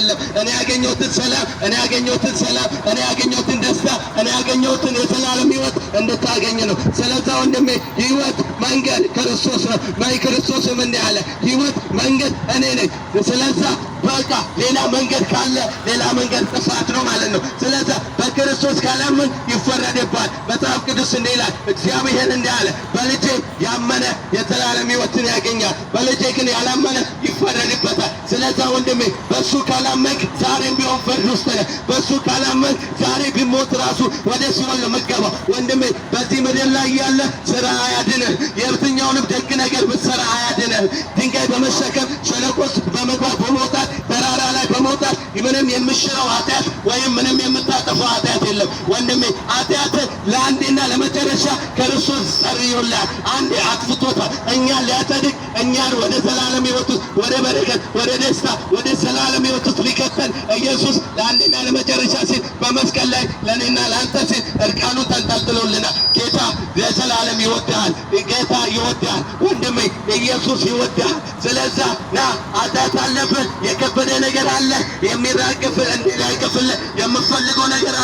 የለም። እኔ ያገኘሁትን ሰላም፣ እኔ ያገኘሁትን ሰላም፣ እኔ ያገኘሁትን ደስታ፣ እኔ ያገኘሁትን የዘላለም ሕይወት እንድታገኝ ነው። ስለዛ ወንድሜ ሕይወት መንገድ ክርስቶስ ነው። ማይ ክርስቶስም እንዲህ አለ፣ ሕይወት መንገድ እኔ ነኝ። ስለዛ በቃ ሌላ መንገድ ካለ ሌላ መንገድ ጥፋት ነው ማለት ነው። ስለዛ በክርስቶስ ካላመን ይፈረድብሃል። መጽሐፍ ቅዱስ እንዲህ ይላል፣ እግዚአብሔር እንዲህ አለ፣ በልጄ ያመነ የዘላለም ሕይወትን ያገኛል፣ በልጄ ግን ያላመነ ይፈረድበታል። ስለዛ ወንድሜ በእሱ ካላመንክ ዛሬም ቢሆን ፍርድ ውስጥ ነህ። በእሱ ካላመንክ ዛሬ ቢሞት ራሱ ወደ ሲኦል ነው የምትገባው። ወንድሜ በዚህ ምድር ላይ ያለ ስራ አያድንህ። የትኛውንም ደግ ነገር ብትሰራ አያድንህ። ድንጋይ በመሸከም፣ ሸለቆ ውስጥ በመግባት በመውጣት፣ ተራራ ላይ በመውጣት ምንም የምሽረው ኃጢአት ወይም ምንም የምታጠፈው ኃጢአት የለም። ወንድሜ ኃጢአት ለአንዴና ለመጨረሻ ክርስቶስ ጸርዮልሃል። አንዴ አጥፍቶታል። እኛን ሊያጸድቅ፣ እኛን ወደ ዘላለም ሕይወት ውስጥ፣ ወደ በረከት፣ ወደ ደስታ፣ ወደ ዘላለም ሕይወት ውስጥ ሊከተን ኢየሱስ ለአንዴና ለመጨረሻ ሲል በመስቀል ላይ ለእኔና ለአንተ ሲል እርቃኑን ተንጠልጥሎልናል። ጌታ ለዘላለም ይወድሃል። ጌታ ይወድሃል። ወንድሜ ኢየሱስ ይወድሃል። ስለዛ ና፣ ኃጢአት አለብህ፣ የከበደ ነገር አለ፣ የሚራግፍ እንዲራግፍልህ የምፈልገው ነገር